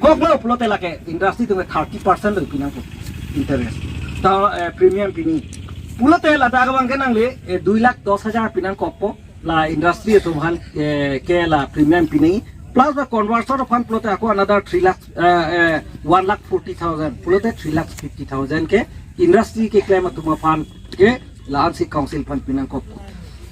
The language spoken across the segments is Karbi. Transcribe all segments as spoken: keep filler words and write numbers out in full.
Koklo pulote lake industry atum ke thirty percent lo pinangkok interest. Ta, eh, premium pini. Pulote ladak abang ke nangli, eh, dui lakh dos hajar pinangkokpo. La industry atum aphan, eh, ke la premium pini. Plus the conversion aphan pulote ako another three lakh, eh, eh, one lakh forty thousand. Pulote three lakh fifty thousand ke industry keklem atum aphan ke la-ansi council aphan pinangkok.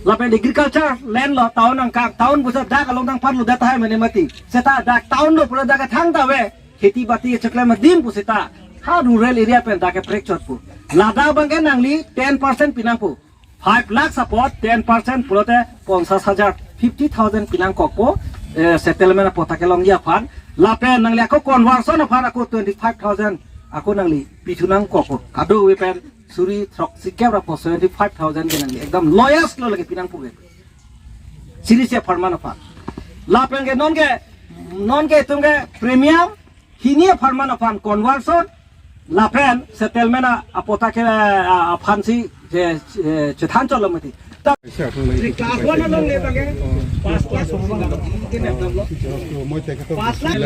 Lapen agriculture land lo town angkang, town pusi dak along tang parlo dak tahai mane mati. Seta dak town lo pulo dak thangta ave. Kheti bati cheklem adim pu seta. Ha rural area pen dak kaprek chot pu. Ladak abang ke nangli ten percent pinangpo. Five lakhs apot ten percent pulote ponsas hajar, fifty thousand pinangkokpo, eh, settlement apot ta kelongji aphan. Lapen nangli ako conversion aphan ako twenty-five thousand ako nangli pithu nangkokpo. Kadokave pen suri throksi kep ra po seventy-five thousand ke nangli ekdom lowest lo lake pinangpo ke. Chiri isi a-farmer aphan. Lapen ke non ke, non ke itum ke premium, hini a-farmer aphan conversion, lapen settlement a-, apot ta ke, a, aphansi, je, je, chethan cholo mati. Ta, class one along le bang ke, pass class along le bang ke, pass class.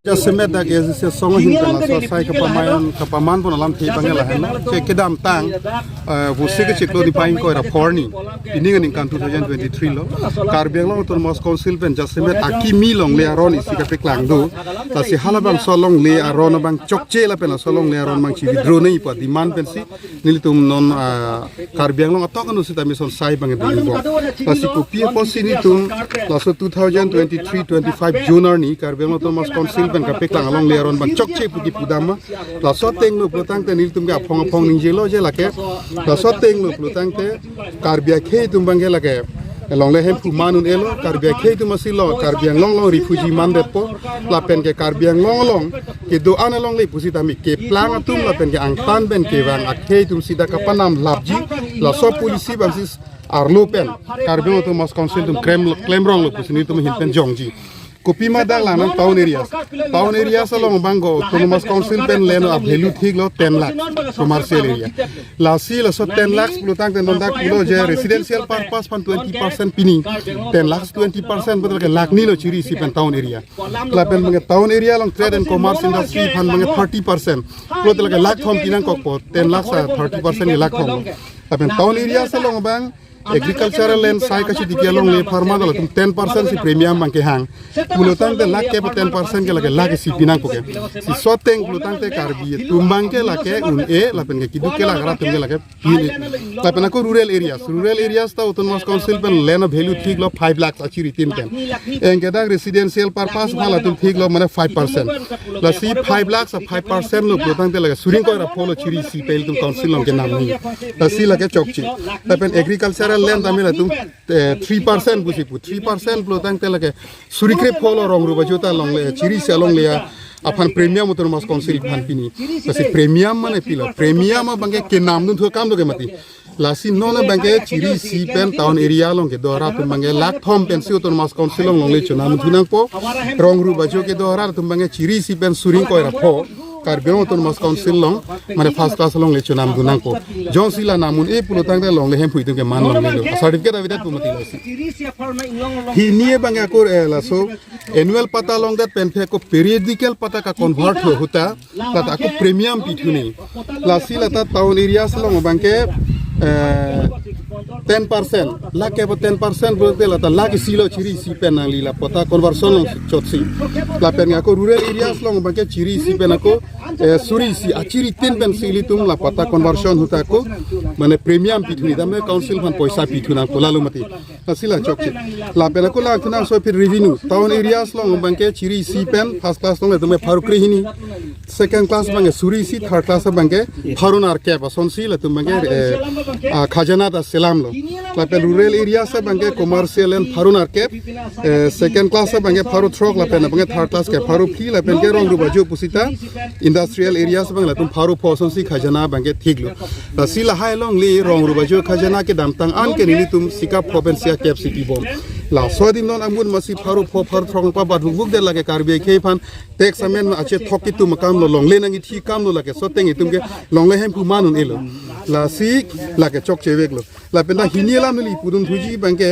Jasemet dak S C song hin kana so sai kapaman, kapaman pon alamthe abang ke lahenlo. Che kedamtang, eh, pusi kechiklo niphai ingkoi ra pho arni. Pini aningkan two thousand twenty-three lo. Karbi Anglong Autonomous Council pen jasemet akimi longle aron isi kapeklang do. Lasi halabangso longle aron abang chokche lapen laso longle aron abang chi withdraw nangji pu a-demand pensi nelitum non, ah, Karbi Anglong atok anu sita mison sai abang dun bom. Lasi kopi apotsi nelitum laso two thousand twenty-three twenty-five June arni Karbi Anglong Autonomous Council pen kapeklang alongle aron abang chokche pu kipudam ma. Laso ateng lo pulotangte nelitum ke aphong aphong ningjelo je lake. Laso ateng lo pulotangte Karbi akhei atum abang ke lake longle hemphu man un-elo, Karbi akhei atum asi lo, Karbi Anglong along refugee mandetpo, lapen ke Karbi Anglong along kedo-an alongle pusitame keplang atum lapen ke angtan pen kevang akhei atum sita kapanam lapji, laso policy abangsi arlo pen Karbi Anglong Autonomous Council atum klem, klemrong lo pusi nelitum ahin pen jongji. Kopima dak lang nang town areas. Town areas along abang ko Autonomous Council pen land a-value thik lo ten lakh commercial area. Lasi laso ten lakhs pulotangte non dak pulo je residential purpose aphan twenty percent pini. Ten lakhs twenty percent betul ke lakh ni lo chiri isi pen town area. Lapen abang ke town area along trade and commerce industry aphan abang ke thirty percent. Pulote lake lakh thom pinangkokpo, ten lakhs a thirty percent ke lakh thom. Lapen town areas along abang agricultural land sai kachitiki alongle farmer latum ten percent si premium abang kehang. Pulotangte lakh kep ten percent ke lake lakh isi pinangpo ke. Si so ateng pulotangte Karbi atum abang ke lake un-e lapen ke keduk kelak arat atum ke lake pine. Lapen ako rural areas. Rural areas ta Autonomous Council pen land a-value thik lo five lakhs a chiri tin pen. Anke dak residential purpose aphan latum thik lo mane five percent. Lasi five lakhs a five percent lo pulotangte lake suri ingkoi ra pho lo chiri isi pen ilitum council along kenam ni. Lasi lake chokche. Lapen agricultural land tame latum, eh, three percent pusi pu. Three percent pulotangte lake suri kre pho lo rong ruba jota longle, chiri isi alongle aphan premium Autonomous Council aphan pini. Lasi premium mane pilo. Premium abang ke kenam dun thu akam do ke mati. Lasi non abang ke chiri isi pen town area along kedo arat atum abang ke lakh thom pensi Autonomous Council along longle chonam thu nangpo. Rong ruba jo kedo arat atum abang ke chiri isi pen suri ingkoi ra pho Karbi Anglong Autonomous Council along mane first class alongle chonam dun nangpo. Jongsi la nam un-e pulotangte longle hemphu atum ke man longle lo. Certificate avedet pu mati lasi. Hini abang ke ako, eh, laso annual patta longdet pen phe ako periodical patta ka-convert ho ahut ta lata ako premium pithu ni. Lasi lata town areas along abang ke, eh, ten percent, lakh kep ten percent pulote lata lakh isi lo chiri isi pen nangli la patta conversion along chotsi. Lapen ako rural areas along abang ke chiri isi pen ako, eh, suri isi a chiri tin pensi ilitum la patta conversion ahut ta ako mane premium pithu ni, tame council aphan poisa pithu nangpo, lalo mati. Lasi la chokche. Lapen ako lang thu nangso aphi revenue. Town areas along abang ke chiri isi pen first class along latum ke pharo kre hini. Second class abang ke suri isi, third class abang ke pharo nerkep asonsi latum abang ke, eh, ah, khajana ta selam lo. Lapen rural areas abang ke commercial land pharo nerkep, eh, second class abang ke pharo throk, lapen abang ke third class ke pharo phli, lapen ke rong ruba jo pusita industrial areas abang latum pharo pho asonsi khajana abang ke thik lo. Lasi lahai alongle rong ruba jo khajana kedamtang an ke nelitum sika pho pen sia kep si pibom. Laso adim non amun masi pharo pho pharo throk pabat buk buk det lake Karbi akhei aphan tax amen ma ache thok kitum akam lo, longle nangkithi akam lo, lake so ateng itum ke longle hemphu man un-e lo. Lasi lake chokche vek lo. Lapen ta hini Alam neli pudun thuji abangke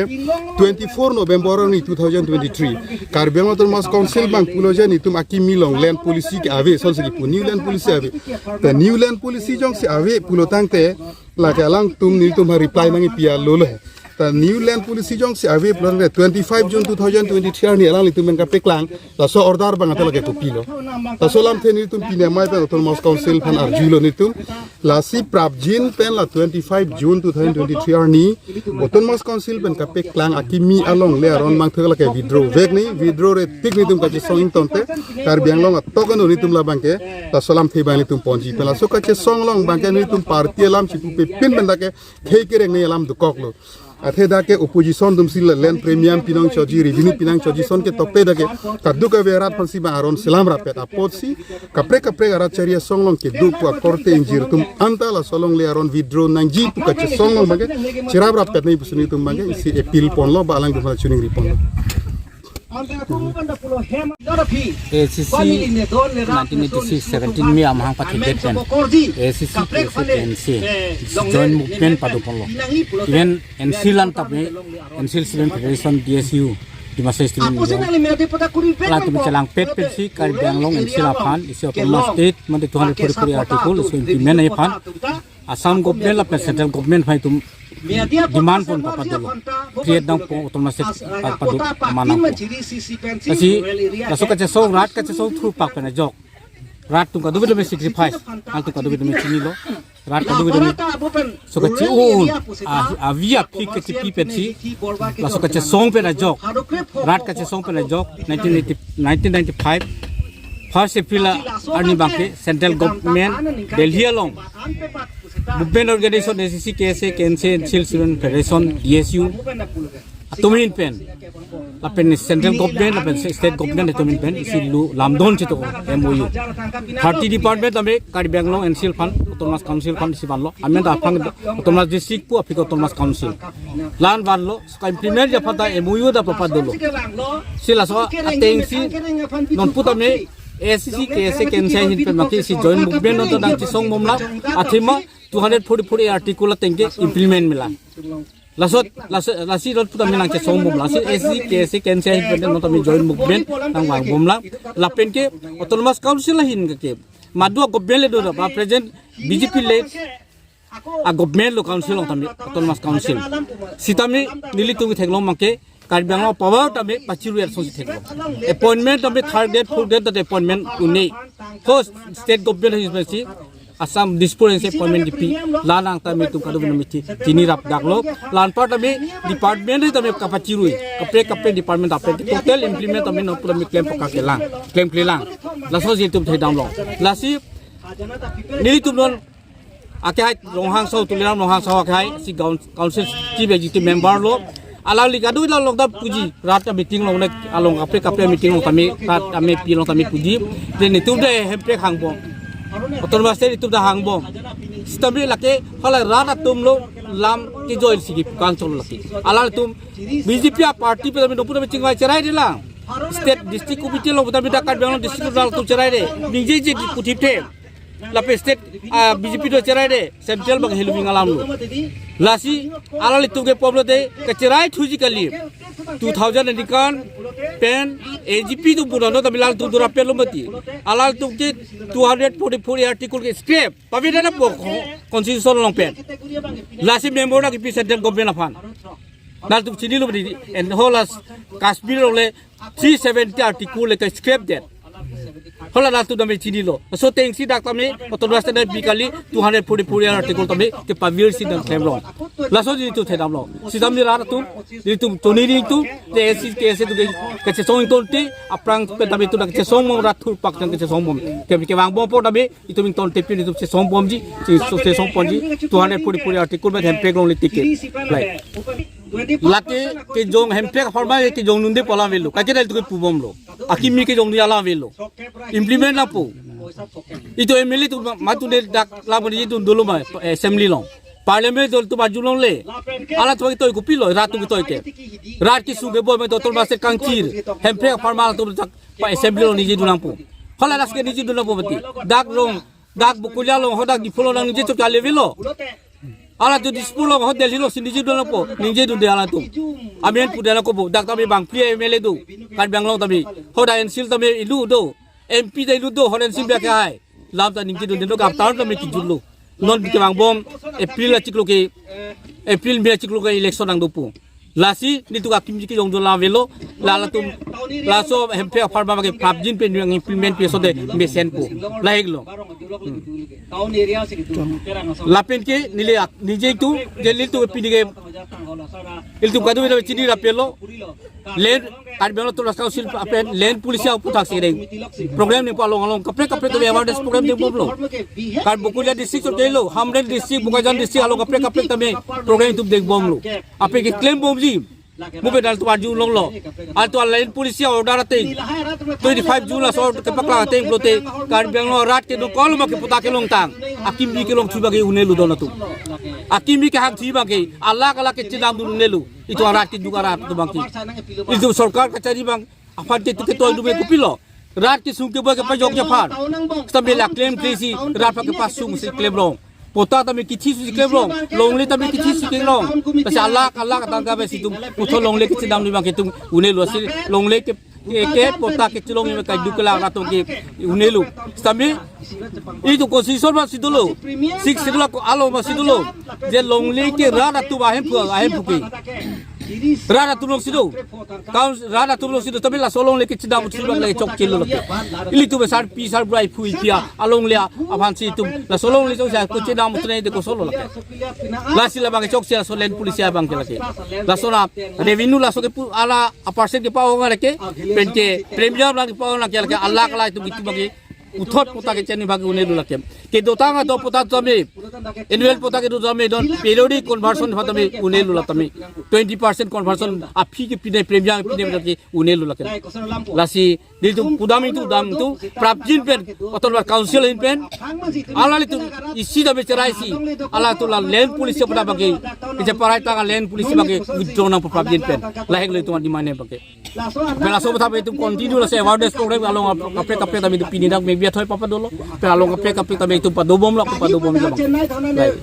twenty-four November ni two thousand twenty-three. Karbi Anglong Autonomous Council abang pulo je nelitum akimi along land policy ke ave, sonsi kipu new land policy ave. Ta new land policy jongsi ave pulo tangte lake alangtum nelitum ha reply nangpi-a lolo. Ta new land policy jongsi ave pulo tangte twenty-five June two thousand twenty-three arni alanglitum pen kapeklang. Laso order abang ata lake kopilo. Laso alamthe nelitum pini amei pen Autonomous Council aphan arjulo nelitum. Lasi prapjin pen la twenty-five June two thousand twenty-three arni Autonomous Council pen kapeklang akimi alongle aron mangthek lake withdraw vek ni, withdraw-re tik nelitum kachesong ingtonte Karbi Anglong atok ano nelitum labangke laso alamthe abang nelitum ponji. Pen laso kachesong along abangke nelitum party alam chipupe pin pen dak ke khei kereng ni alam dokoklo. Athe dak ke opposition atumsi la land premium pinangchoji, revenue pinangchoji ason ke tokte dak ke kaduk ave arat aphansi abang aron selam rapet apotsi kaprek kaprek arat chari asong along kedo pu akorte ingjir atum anta laso alongle aron withdraw nangji pu kachesong along abangke cherap rapet nai pusi nelitum abangke isi appeal ponlo ba alangtum aphan choningri ponlo. A C C nineteen eighty-six seventeen May amahang pathekdet pen A C C, K S A, K N C joint movement pado ponlo. Even N C L an tame, N C L Student Federation, D S U, Dimasa Student Union, alangtum chelangpet pensi Karbi Anglong N C L aphan isi Autonomous State mate two hundred forty-four article isi implement aphan Assam government lapen central government aphan itum demand pon papadolo. Create nangpo, Autonomous State pado, aman nangpo. Lasi laso kachesong, rat kachesong thurpak pen ajok, rat atum kadokave tame sacrifice, alangtum kadokave tame chinilo. Rat kadokave tame so kachi-un, a, avi aphi kachipi pensi laso kachesong pen ajok, rat kachesong pen ajok nineteen eighty, nineteen ninety-five first April arni abangke central government Delhi along movement organization A C C, K S A, K N C, N C L Student Federation, D S U atum ahin pen lapen central government lapen state government atum ahin pen isi lu lamdon chito M O U. Thirty department tame Karbi Anglong N C L aphan, Autonomous Council aphan isi vanlo. Amen ta aphan Autonomous District pu aphi ke Autonomous Council. La-an vanlo, ka-implement ji aphan ta M O U ta papadolo. Si laso atengsi nonpu tame A C C, K S A, K N C ahin pen maki isi joint movement non ta nangchesong bomlang. Athema two hundred forty-four A article ateng ke implement melang. Laso, laso, lasi nonpu tame nangchesong bomlang. Si A C C, K S A, K N C ahin pen non tame joint movement nangvang bomlang. Lapen ke Autonomous Council ahin ke, ke madu a-government le do, ba present B J P led a-government lo council along tame, Autonomous Council. Sitame nelitum theklong abangke Karbi Anglong power tame pachirui arsong si theklong. Appointment tame third grade, fourth grade tame appointment un-e. First state government ahin pensi Assam Dispur ahin si appointment kipi, la-an tame itum kadokave tame chi, chini rapdaklo. La-anpar tame department tame kapachirui, kaprek kaprek department aphan total implement tame nonpu tame klem paka kelang, klemklelang. Laso si itum thedamlo. Lasi nelitum non akehai Ronghangso, Tuliram Ronghangso akehai, si coun-, council chief executive member lo. Alangli kadokave along ta puji, rat a-meeting along ne, along kaprek kaprek meeting along tame, rat amepi along tame puji. Then itum ta hemprek hangbom, Autonomous State itum ta hangbom. Sitame lake hala rat atum lo lam kejoi si kipukang cholo lake. Alangtum B J P a-party pen tame nonpu tame chingvai cheraide lang. State district committee along tame dak Karbi Anglong district along atum cheraide. Ningjeje di puthip the. Lapen state, ah, B J P do cheraide, central abang heluving alam lo. Lasi alanglitum ke pom lote kacherai thuji kali. Two thousand aningkan pen A G P atum puno tame alangtum do rapetlo mati. Alangtum ke two hundred forty-four article ke scrap, pavedetpo constitution along pen. Lasi member ta kipi central government aphan. Nangtum chinilo mati, and whole as Kashmir along le three seventy article le ke scrap det. Hala nangtum tame chinilo. So atengsi dak tame Autonomous State pi kali two hundred forty-four article tame kepavirsi nangklemlo. Laso nelitum thedamlo. Sitame rat atum, nelitum choningri atum, te A C C, K S A atum ke kachesong ingtonte, aphrang pen tame itum kachesong bom, rat thurpak tame kachesong bom. Ke, kevang bom apot tame itum ingtonte pin itum chesong bomji, che-, chesong ponji, two hundred forty-four article pen hemprek longle ticket. Right. Lake kejong hemprek apharman kejong dunde pu alam avelo. Kaike dal tu ke pubomlo. Akimi kejong dunde alam avelo. Implement nangpo. Itum M L A atum madu ne dak labor ni dun dolo ma assembly along. Parliament dolo atum arjulongle. Alangtum ketoi kopilo, rat atum ketoi ke. Rat kesung keboi ma Autonomous State kangchir. Hemprek apharman atum dak pa assembly along ningje dun nangpo. Hala das ke ningje dun nangpo mati. Dak along, dak Bokolia along, hadak Diphu along ningje chok ale avelo. Halatum Dispur along ho Delhi along si ningjedun nangpo, ningjedunde halatum. Amen pudun nangkokpo, dak tame bangphli M L A do, Karbi Anglong tame. Hoda N C L tame ilu do, M P ta ilu do, hoda N C L biak hai. Lam ta ningjedunde, no kap taron tame kijutlo. Non kevangbom April achiklo ke, April May achiklo ke election nangdopo. Lasi nelitum akimi kejongdun alam avelo, la halatum laso hemprek apharman abangke prapjin pen nang implement pi asonte mesenpo. Lahelo. Hmm. Lapen ke neli ak-, ningje itum, je nelitum pini ke, ilitum kadokave ta chini raplo. Land, Karbi Anglong Autonomous Council apen land policy aphuthak si reng. Program nangpo along along kaprek kaprek tame awareness program dengbomlo. Karbi Bokolia district so delo, Hamren district, Bokajan district along kaprek kaprek tame program itum dengbomlo. Ape keklembomji. Mo pen halatum arjulonglo. Halatum land policy order ateng, twenty-five June laso kepaklang ateng pulote, Karbi Anglong arat ke do kol ma ke patta kelongtang, akimi kelongthu abangke un'elo don atum. Akimi kehangthu abangke alak alak kechinamdun un'elo. Itum arat keduk arat atum abangke. Itum sorkar kachari abang aphan ke tu ketoidun me kopilo. Rat kesung keboi kepajokji aphan. Seta mela klem klesi rat aphan kepasung si klemlong. Patta tame kithi si klemlong. Longle tame kithi si klemlong. Lasi alak alak atangka ave si itum puthot longle kechinamji abangke itum un'elo si longle ke, ke, ke patta kechelongji abangke keduk kelak atum ke un'elo. Seta me itum constitution ma si dolo. Sixth Schedule ako alo ma si dolo. Je longle ke rat atum ahemphu, ahemphu ke. Rat atum along si do. Kaun rat atum along si do, tapi laso longle kechinam si abang le chokchelo lake. Ilitum sarpi sarbura iphu ipia alongle aphan si itum laso longle chokche kechinam tre de kosolo lake. Lasi labang chokche laso land policy abangke lake. Laso na revenue laso ke pu ala a percent kepa-ong lake, pen ke premium lang kepa-ong lake, lake alak alak itum itum abangke puthot patta kechini abangke un'elo lake. Kedotang atum patta tame, annual patta kedo tame don, periodic conversion aphan tame un'elo la tame. Twenty percent conversion aphi kepinai premium kepinai abangke un'elo lake. Lasi nelitum pudam itum dam itum prapjin pen, Autonomous Council ahin pen, alanglitum isi tame cherai si, halatum la land policy pada abangke, kecheparai tang land policy abangke withdraw nangpo prapjin pen. Lahelo itum adimane abangke. Pen laso aputhak itum continue laso awareness program along kaprek kaprek tame itum pini dak me biat hoi papa dolo. Pen along kaprek kaprek tame itum padobomlo, ako padobomlo. Lahelo.